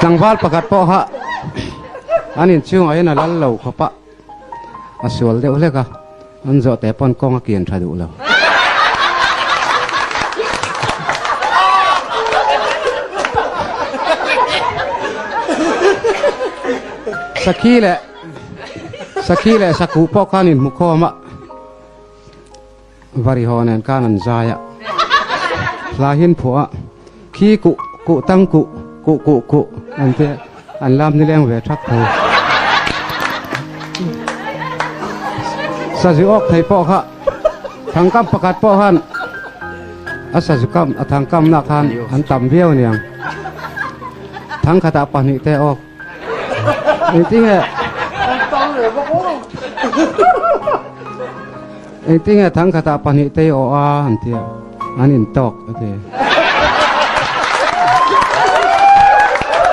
Tlangval pakhat pawh kha an inchhungah hian a lal lo khawp a, a sual deuh hlek a, an zawhte pawn kawng a kian tha duh lo. Sakhi leh Sakhi leh Sakuh pawh khan inhmukhawm a. Varihaw nen khan an zai a, hla hin phuah a, khi kuh kuh tang kuh kuh kuh kuh an ti a, an lam nileng ve thak tho. Sazu awk thei pawh kha thangkam pakhat pawh khan a sazu kam a thangkamna khan an tam viau aniang. Thangkhatah pahnihte awk. Engtinge Engtinge thangkhatah pahnihte i awh a an ti a, an intawk a ti.